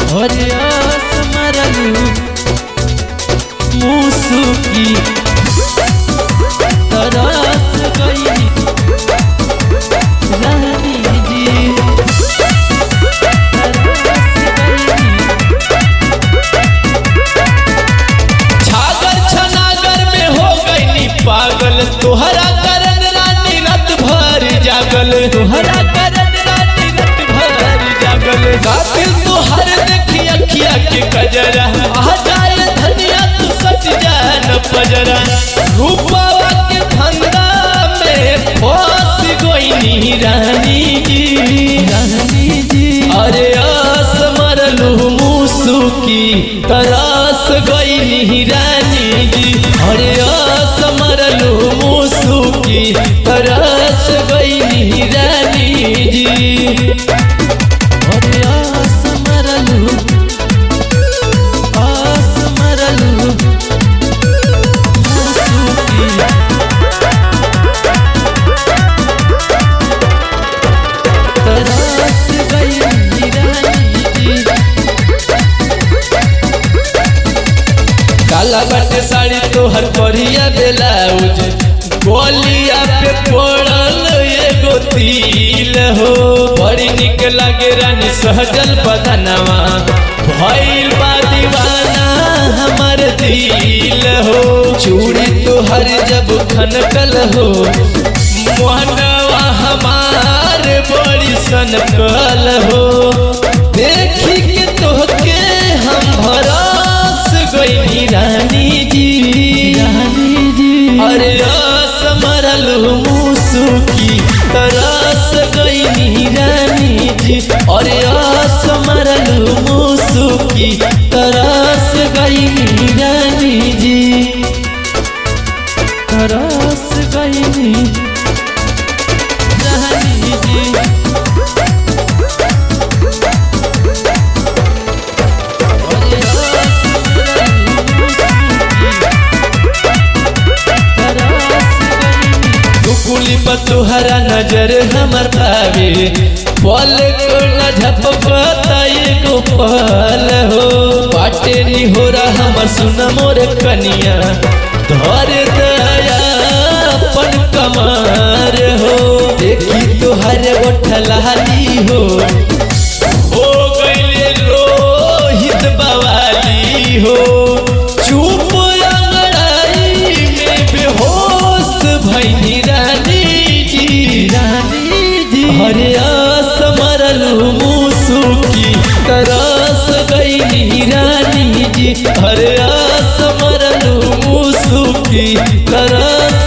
अरे आस मरलू मुसुकी तरस गई रानी जी, तरस गई। छागर छनागर में हो गई पागल, तोहरा करन रानी रात भर जागल, तोहरा करन रानी रात भर जागल। कातिल तोहर देखी अखिया के कजरा, आ जाए धनिया तू सच जान पजरा। रूपावा के फंदा में फंस गई रानी जी, रानी जी। अरे आस मरलू मुसुकी तरस गई रानी जी, अरे आस मरलू मुसुकी तरस गई रानी जी। अरे आस मरलू, आस मरलू मुसुकी तरस गई रानी जी। काला बाटे साड़ी तोहर करिया ब्लाउज, गोलिया पे पड़ल एगो तिल हो, बड़ी निक लागे रानी सहजल बदनवा, भइल बा दीवाना हमर दिल हो। चूड़ी तोहर जब खनकल हो, मोहनवा हमार बड़ी सनकल हो, देखी के तोहके हम भरस गई रानी जी, रानी जी। अरे आस मरलू मुसुकी तरस गई रानी जी, अरे आस मरलू मुसुकी तरस गई रानी जी, तरस गई रानी जी। अरे आस मरलू मुसुकी तरस गई। कुकुली पर तुहरा नजर हमर पावे, पल को न झपकता एगो पल हो, बाटे निहोरा हमर सुन मोर कनिया, धर दया अपन कमर हो, देखी तुहर ओठलाली हो गइले रोहित बवाली हो, चुप अंगड़ाई में बेहोश भइनी रानी जी, रानी जी। अरे आस मरलू मुसुकी तरस गई रानी जी, अरे आस मरलू मुसुकी तरस।